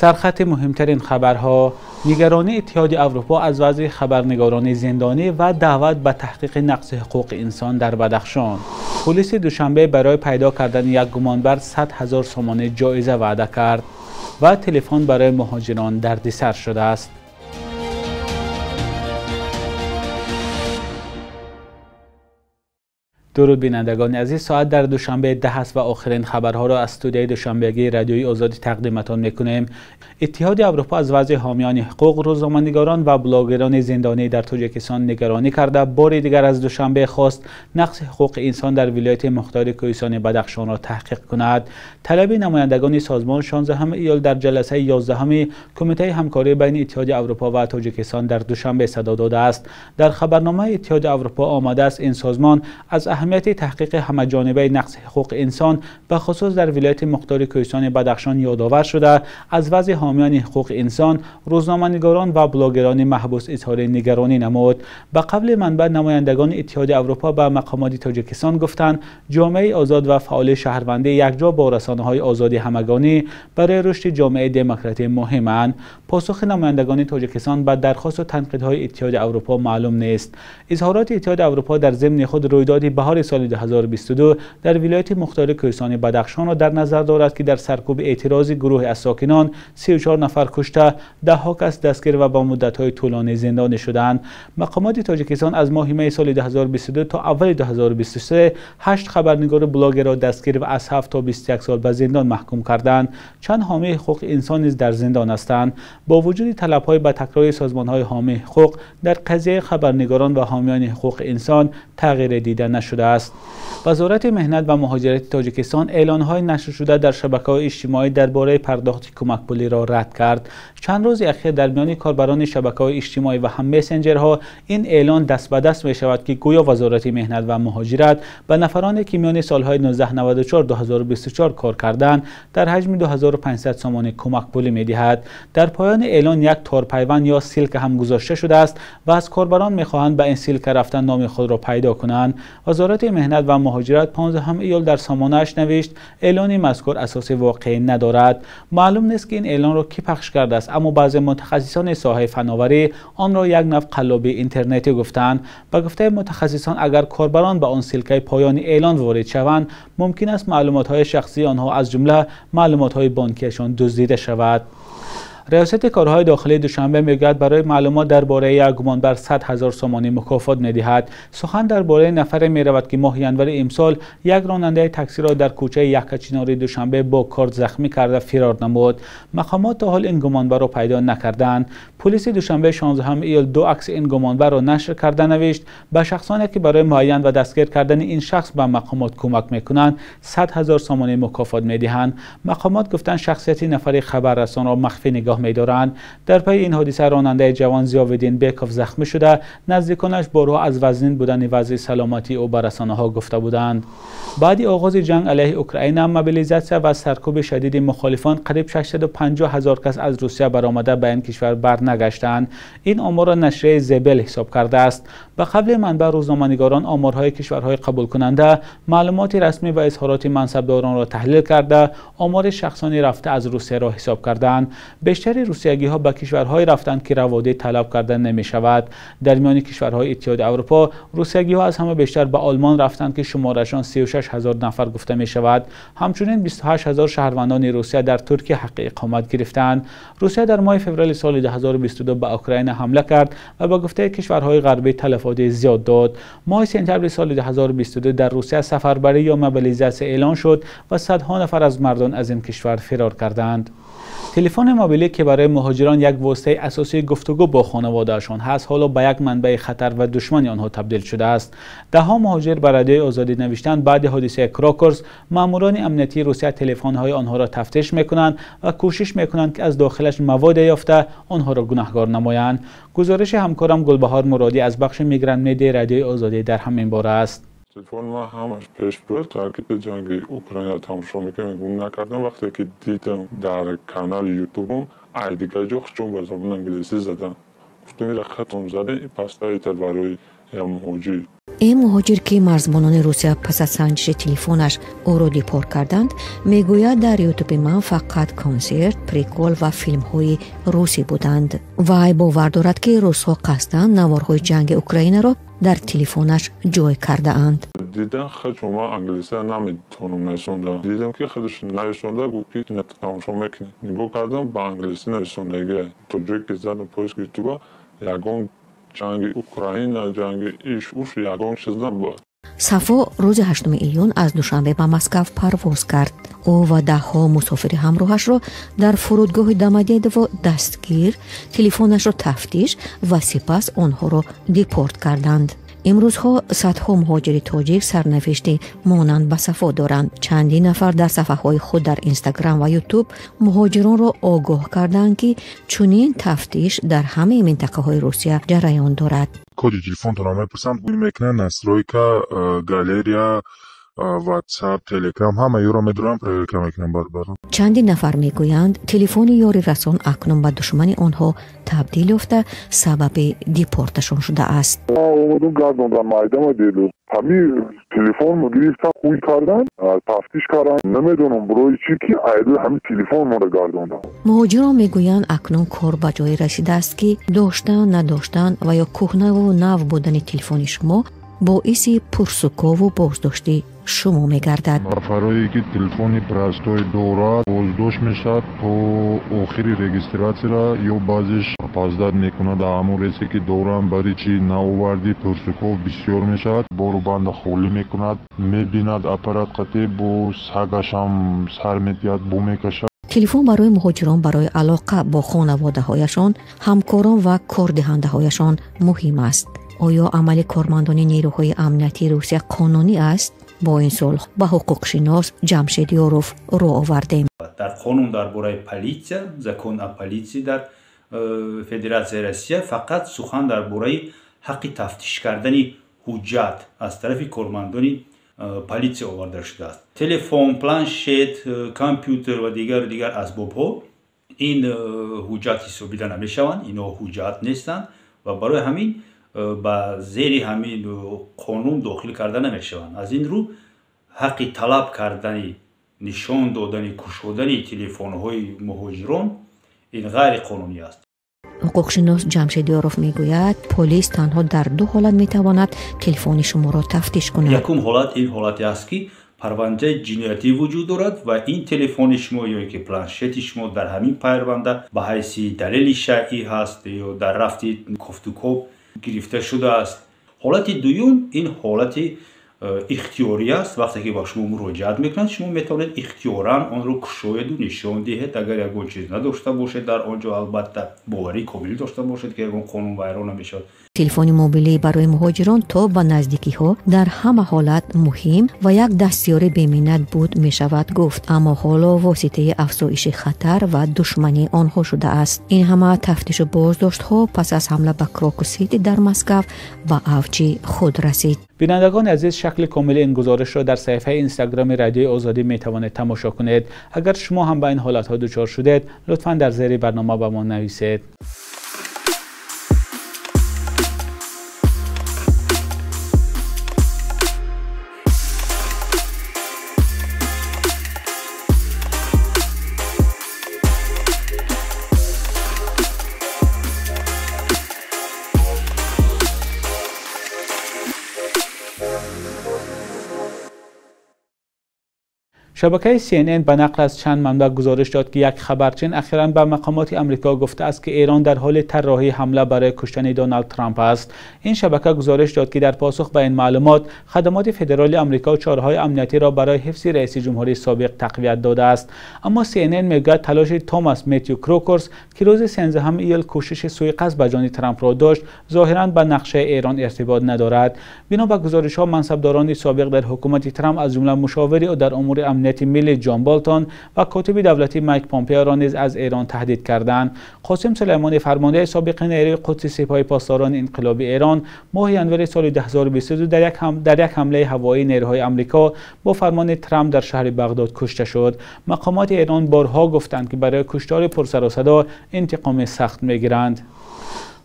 Сархати муҳимтарин хабарҳо: нигаронии Иттиҳоди Аврупо аз вазъи хабарнигорони зиндонӣ ва даъват ба таҳқиқи нақзи ҳуқуқи инсон дар Бадахшон. Полиси Душанбе барои пайдо кардани як гумонбар 100 000 сомонӣ ҷоиза ваъда кард ва телефон барои муҳоҷирон дардисар шудааст. Дуруд бинандагони азиз, соат дар Душанбе 10 аст ва охирин хабарҳоро аз студияи душанбегии Радиои Озодӣ тақдиматон мекунем. Иттиҳоди Аврупо аз вазъи ҳомиёни ҳуқуқ, рӯзноманигорон ва блогерони зиндонӣ дар Тоҷикистон нигаронӣ карда, бори дигар аз Душанбе хост нақзи ҳуқуқи инсон дар вилояти мухтори Кӯҳистони Бадахшонро таҳқиқ кунад. Талаби намояндагони созмон 16 июл дар ҷаласаи 11 Кумитаи ҳамкорӣ байни Иттиҳоди Аврупо ва Тоҷикистон дар Душанбе садо додааст. Дар хабарномаи Иттиҳоди Аврупо омадааст, ин созмон аз аҳамияти таҳқиқи ҳамаҷонибаи нақзи ҳуқуқи инсон ба хусус дар вилояти мухтори Кӯҳистони Бадахшон ёдовар шуда, аз вазъи ҳомиёни ҳуқуқи инсон, рӯзноманигорон ва блогерони маҳбус изҳори нигаронӣ намуд. Ба қавли манбаъ, намояндагони Иттиҳоди Аврупо ба мақомоти Тоҷикистон гуфтанд, ҷомеаи озод ва фаъоли шаҳрвандӣ якҷо бо расонаҳои озоди ҳамагонӣ барои рушди ҷомеаи демократӣ муҳиманд. Посухи намояндагони Тоҷикистон ба дархосту танқидҳои Иттиҳоди Аврупо маълум нест. Изҳороти Иттиҳоди Аврупо дар зимни худ рӯйдоди баҳори соли 2022 дар вилояти мухтори Кӯҳистони Бадахшонро дар назар дорад, ки дар саркӯби эътирози гурӯҳе аз сокинон 34 нафар кушта, даҳҳо кас дастгир ва ба муддатҳои тӯлонӣ зиндонӣ шуданд. Мақомоти Тоҷикистон аз моҳи майи соли 2022 то аввали 2023 8 хабарнигору блогерро дастгир ва аз 7 то 21 сол ба зиндон маҳкум карданд. Чанд ҳомии ҳуқуқи инсон низ дар зиндон ҳастанд. Бо вуҷуди талабҳои ба такрори созмонҳои ҳомии ҳуқуқ дар қазияи хабарнигорон ва ҳомиёни ҳуқуқи инсон тағйире дида нашудааст. Вазорати меҳнат ва муҳоҷирати Тоҷикистон эълонҳои нашршуда дар шабакаҳои иҷтимоӣ дар бораи пардохти кӯмакпулиро рад кард. Чанд рӯзи ахир дар миёни корбарони шабакаҳои иҷтимоӣ ва ҳам мессенҷерҳо ин эълон даст ба даст мешавад, ки гӯё Вазорати меҳнат ва муҳоҷират ба нафароне, ки миёни солҳои 1994-2024 кор карданд, дар ҳаҷми 2500 сомонӣ кӯмакпулӣ медиҳад. Дар поёни эълон як торпайванд ё ссылка ҳам гузошта шудааст ва аз корбарон мехоҳанд ба ин ссылка рафтан номи худро пайдо кунанд. Вазорати меҳнат ва муҳоҷират 15 июл дар сомонааш навишт, эълони мазкур асоси воқеӣ надорад. Маълум нест, ки ин эълонро кӣ пахш кардааст, аммо баъзе мутахассисони соҳаи фановарӣ онро як нав қаллобии интернетӣ гуфтанд. Ба гуфтаи мутахассисон, агар корбарон ба он ссылкаи поёни эълон ворид шаванд, мумкин аст маълумотҳои шахсии онҳо аз ҷумла маълумотҳои бонкиашон дуздида шавад. Риёсати корҳои дохилии Душанбе мегӯяд, барои маълумот дар бораи як гумонбар 100 000 сомонӣ мукофот медиҳад. Сухан дар бораи нафаре меравад, ки моҳи январи имсол як ронандаи таксиро дар кӯчаи Яккачинори Душанбе бо корд захмӣ карда фирор намуд. Мақомот то ҳол ин гумонбарро пайдо накарданд. Полиси Душанбе 16 июл ду акси ин гумонбарро нашр карда навишт, ба шахсоне, ки барои муайян ва дастгир кардани ин шахс ба мақомот кӯмак мекунанд, 100 000 сомонӣ мукофот медиҳанд. Мақомот гуфтанд, шахсияти нафари хабаррасонро махфӣ нигоҳ медоранд. Дар пайи ин ҳодиса ронандаи ҷавон Зиёвиддин Беков захмӣ шуда, наздиконаш борҳо аз вазнин будани вазъи саломатии ӯ ба расонаҳо гуфта буданд. Баъди оғози ҷанг алайҳи Украина, мобилизатсия ва саркӯби шадиди мухолифон қариб 650 000 кас аз Русия баромада ба ин кишвар барнагаштанд. Ин оморро нашрияи Зебел ҳисоб кардааст. Ба қавли манбаъ, рӯзноманигорон оморҳои кишварҳои қабулкунанда, маълумоти расмӣ ва изҳороти мансабдоронро таҳлил карда, омори шахсони рафта аз Русияро ҳисоб карданд. Бештари русиягиҳо ба кишварҳое рафтанд, ки раводид талаб карда намешавад. Дар миёни кишварҳои Иттиҳоди Аврупо русиягиҳо аз ҳама бештар ба Олмон рафтанд, ки шуморашон 36 000 нафар гуфта мешавад. Ҳамчунин 28 000 шаҳрвандони Русия дар Туркия ҳаққи иқомат гирифтанд. Русия дар моҳи феврали соли 2022 ба Украина ҳамла кард ва ба гуфтаи кишварҳои ғарбӣ талафоти зиёд дод. Моҳи сентябри соли 2022 дар Русия сафарбарӣ ё мобилизатсия эълон шуд ва садҳо нафар аз мардон аз ин кишвар фирор карданд. Телефони мобилӣ, ки барои муҳоҷирон як воситаи асосии гуфтугӯ бо хонаводаашон ҳаст, ҳоло ба як манбаи хатар ва душмани онҳо табдил шудааст. Даҳҳо муҳоҷир ба Радиои Озодӣ навиштанд, баъди ҳодисаи Крокурс маъмурони амниятии Русия телефонҳои онҳоро тафтиш мекунанд ва кӯшиш мекунанд, ки аз дохилаш маводе ёфта онҳоро гунаҳгор намоянд. Гузориши ҳамкорам Гулбаҳор Муродӣ аз бахши Мигрант Медиа Радиои Озодӣ дар ҳамин бора аст. Телефон ман ҳамаш пеш буд, таркиби ҷанги Украина тамошо мекардам, гум накардам. Вақте ки дидам дар канали Ютубам, ай дигар ҷо чун ба забони англисӣ задам, гуфтам ира хатом зада, пас барои муҳоҷир. Ин муҳоҷир, ки марзбонони Русия пас аз санҷиши телефонаш ӯро депорт карданд, мегӯяд: дар Ютуби ман фақат консерт, прикол ва филмҳои русӣ буданд. Вай бовар дорад, ки русҳо қасдан наворҳои ҷанги Украинаро дар телефонаш ҷой кардаанд. Дидан худшон ман англисия наметавонам нависонда. Дидам, ки худаш нависонда, гуфт, ки тамошо мекунӣ. Нигоҳ кардам, ба англисӣ нависондагия. То ҷое ки задам поиск Ютуба, ягон ҷанги Украина, ҷанги иш уш, ягон чиз набуд. Сафо рӯзи 8 июн аз Душанбе ба Москав парвоз кард. Ӯ ва даҳҳо мусофири ҳамроҳашро дар фурудгоҳи Домодедово дастгир, телефонашро тафтиш ва сипас онҳоро депорт карданд. Имрӯзҳо садҳо муҳоҷири тоҷик сарнавишти монанд ба Сафо доранд. Чандин нафар дар сафҳаҳои худ дар Инстаграм ва Ютуб муҳоҷиронро огоҳ карданд, ки чунин тафтиш дар ҳамаи минтақаҳои Русия ҷараён дорад. Коди телефонтонро мепурсанд, гӯй мекунанд настройка, галерея, Ватсап, Телеграм, ҳама ёро медорам, проверка мекунам баробар. Чандин нафар мегӯянд, телефони ёрирасон акнун ба душмани онҳо табдил ёфта, сабаби депорташон шудааст. Омадум, гардондан майдама деду. Ҳамин телефонмо гирифтан, хуй кардан, тафтиш кардан. Намедонам барои чӣ, ки айду ҳамин телефонморо гардондан. Муҳоҷирон мегӯянд, акнун кор ба ҷое расидааст, ки доштан, надоштан ва ё кӯҳнаву нав будани телефони шумо боиси пурсукову боздошти шумо мегардад. Нафарое ки телефони простой дорад, боздошт мешавад то охири регистратсияра ё баъзеш опоздать мекунад. Ҳамон рейсе ки дорам, барои чӣ наовардӣ, пурсуков бисёр мешавад. Бору банда холӣ мекунад, мебинад аппарат қатъи, бо сагашам сар медиҳад, бу мекашад. Телефон барои муҳоҷирон барои алоқа бо хонаводаҳояшон, ҳамкорон ва кордиҳандаҳояшон муҳим аст. Оё амали кормандони нерӯҳои амниятии Русия қонунӣ аст? Бо ин суол ба ҳуқуқшинос Ҷамшед Ёров рӯ овардем. Дар қонун дар бораи полиция, закон о полиции дар Федератсияи Россия, фақат сухан дар бораи ҳаққи тафтиш кардани ҳуҷҷат аз тарафи кормандони полиция оварда шудааст. Телефон, планшет, компютер ва дигару дигар асбобҳо ин ҳуҷҷат ҳисобида намешаванд, инҳо ҳуҷҷат нестанд ва барои ҳамин ба зери ҳамин қонун дохил карда намешаванд. Аз ин рӯ ҳаққи талаб кардани, нишон додани, кушодани телефонҳои муҳоҷирон ин ғайриқонунӣ аст. Ҳуқуқшинос Ҷамшед Ёров мегӯяд, полис танҳо дар ду ҳолат метавонад телефони шуморо тафтиш кунад. Якум ҳолат ин ҳолате аст, ки парвандаи ҷиноятӣ вуҷуд дорад ва ин телефони шумо ё ки планшети шумо дар ҳамин парванда ба ҳайси далели шаръӣ ҳаст ё дар рафти кофтукоб гирифта шудааст. Ҳолати дуюм ин ҳолати ихтиёрӣ аст. Вақте ки ба шумо муроҷиат мекунанд, шумо метавонед ихтиёран онро кушоеду нишон диҳед. Агар ягон чиз надошта бошед дар он ҷо, албатта боварии комил дошта бошед, ки ягон қонун вайрон намешавад. Телефони мобилӣ барои муҳоҷирон то ба наздикиҳо дар ҳама ҳолат муҳим ва як дастёри беминнат буд, мешавад гуфт, аммо ҳоло воситаи афзоиши хатар ва душмании онҳо шудааст. Ин ҳама тафтишу боздоштҳо пас аз ҳамла ба Крокус Сити дар Москав ба авҷи худ расид. Бинандагони азиз, шакли комили ин гузоришро дар саҳифаи Инстаграми Радиои Озодӣ метавонед тамошо кунед. Агар шумо ҳам ба ин ҳолатҳо дучор шудед, лутфан дар зери барнома ба мо нависед. Шабакаи CNN ба нақл аз чанд манбаъ гузориш дод, ки як хабарчин ахиран ба мақомоти Амрико гуфтааст, ки Эрон дар ҳоли тарроҳии ҳамла барои куштани Доналд Трамп аст. Ин шабака гузориш дод, ки дар посух ба ин маълумот хадамоти федерали Амрико чораҳои амниятиро барои ҳифзи раиси ҷумҳурии собиқ тақвият додааст. Аммо CNN мегӯяд, талоши Томас Мэтью Крокурс, ки рӯзи 13 июл кӯшиши суиқасд ба ҷони Трампро дошт, зоҳиран ба нақшаи Эрон иртибот надорад. Бино ба гузоришҳо, мансабдорони собиқ дар ҳукумати Трамп, аз ҷумла мушовири ӯ дар умури амнияти милли Ҷон Болтон ва котиби давлатӣ Майк Помпеоро низ аз Эрон таҳдид карданд. Қосим Сулаймонӣ, фармондаи собиқи нерӯи Қудси Сипоҳи Посдорони Инқилоби Эрон, моҳи январи соли 2022 дар як ҳамлаи ҳавоии нерӯҳои Амрико бо фармони Трамп дар шаҳри Бағдод кушта шуд. Мақомоти Эрон борҳо гуфтанд, ки барои куштори пурсарусадо интиқоми сахт мегиранд.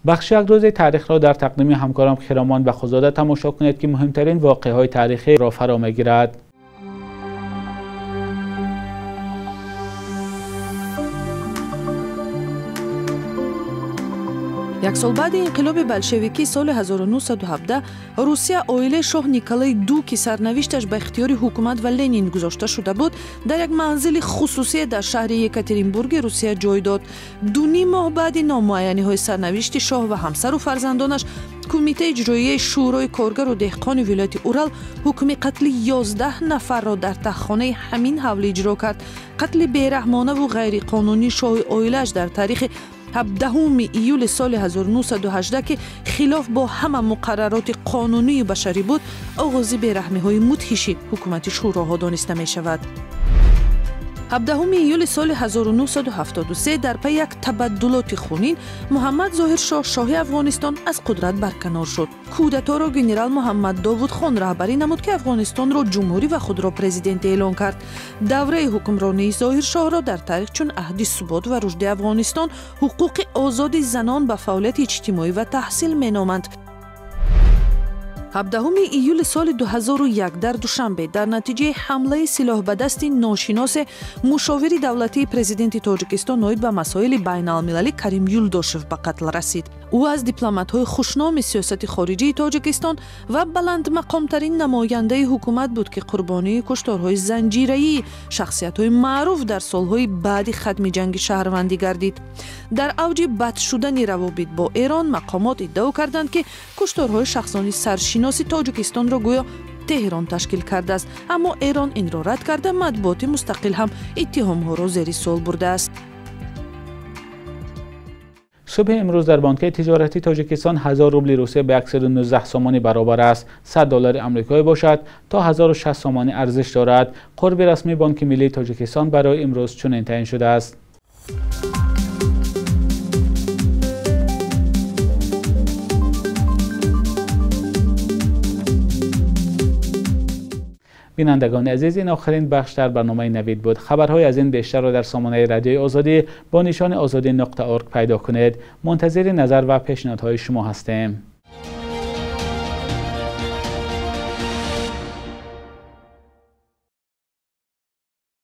Бахши як рӯзи таърихро дар тақдими ҳамкорам Хиромон Бахӯзода тамошо кунед, ки муҳимтарин воқеаҳои таърихиро фаро мегирад. Як сол баъди инқилоби болшевикӣ соли 1917 Русия оилаи шоҳ Николай Ду, ки сарнавишташ ба ихтиёри ҳукумат ва Ленин гузошта шуда буд, дар як манзили хусусие дар шаҳри Екатеринбурги Русия ҷой дод. 2.5 моҳ баъди номуайяниҳои сарнавишти шоҳ ва ҳамсару фарзандонаш, кумитаи иҷроияи Шӯрои коргару деҳқони вилояти Урал ҳукми қатли 11 нафарро дар таххонаи ҳамин ҳавлӣ иҷро кард. Қатли бераҳмонаву ғайриқонунии шоҳи оилааш дар таърихи 17 июли соли 1918, ки хилоф бо ҳама муқаррароти қонунию башарӣ буд, оғози бераҳмиҳои мудҳиши ҳукумати шӯроҳо дониста мешавад. 17 июли соли 1973 дар пайи як табаддулоти хунин Муҳаммад Зоҳиршоҳ, шоҳи Афғонистон, аз қудрат барканор шуд. Кудаторо генерал Муҳаммад Довудхон раҳбарӣ намуд, ки Афғонистонро ҷумҳурӣ ва худро президент эълон кард. Давраи ҳукмронии Зоҳиршоҳро дар таърих чун аҳди субот ва рушди Афғонистон, ҳуқуқи озоди занон ба фаъолияти иҷтимоӣ ва таҳсил меноманд. 17 июли соли 2001 дар Душанбе дар натиҷаи ҳамлаи силоҳ ба дасти ношиносе мушовири давлатии президенти Тоҷикистон оид ба масоили байналмилалӣ Карим Юлдошев ба қатл расид. Ӯ аз дипломатҳои хушноми сиёсати хориҷии Тоҷикистон ва баландмақомтарин намояндаи ҳукумат буд, ки қурбонии кушторҳои занҷираии шахсиятҳои маъруф дар солҳои баъди хатми ҷанги шаҳрвандӣ гардид. Дар авҷи бад шудани равобит бо Эрон мақомот иддао карданд, ки кушторҳои шахсони саршиноси Тоҷикистонро гӯё Теҳрон ташкил кардааст, аммо Эрон инро рад карда, матбуоти мустақил ҳам иттиҳомҳоро зери суол бурдааст. Субҳи имрӯз дар бонки тиҷоратии Тоҷикистон 1000 рубли Русия ба 119 сомонӣ баробар аст. 100 доллари амрикоӣ бошад то 1060 сомонӣ арзиш дорад. Қурби расмии Бонки миллии Тоҷикистон барои имрӯз чунин таъин шудааст. Бинандагони азиз, ин охирин бахш дар барномаи Навид буд. Хабарҳои аз ин бештарро дар сомонаи Радиои Озодӣ бо нишони озодӣ.org пайдо кунед. Мунтазири назар ва пешниҳодҳои шумо ҳастем.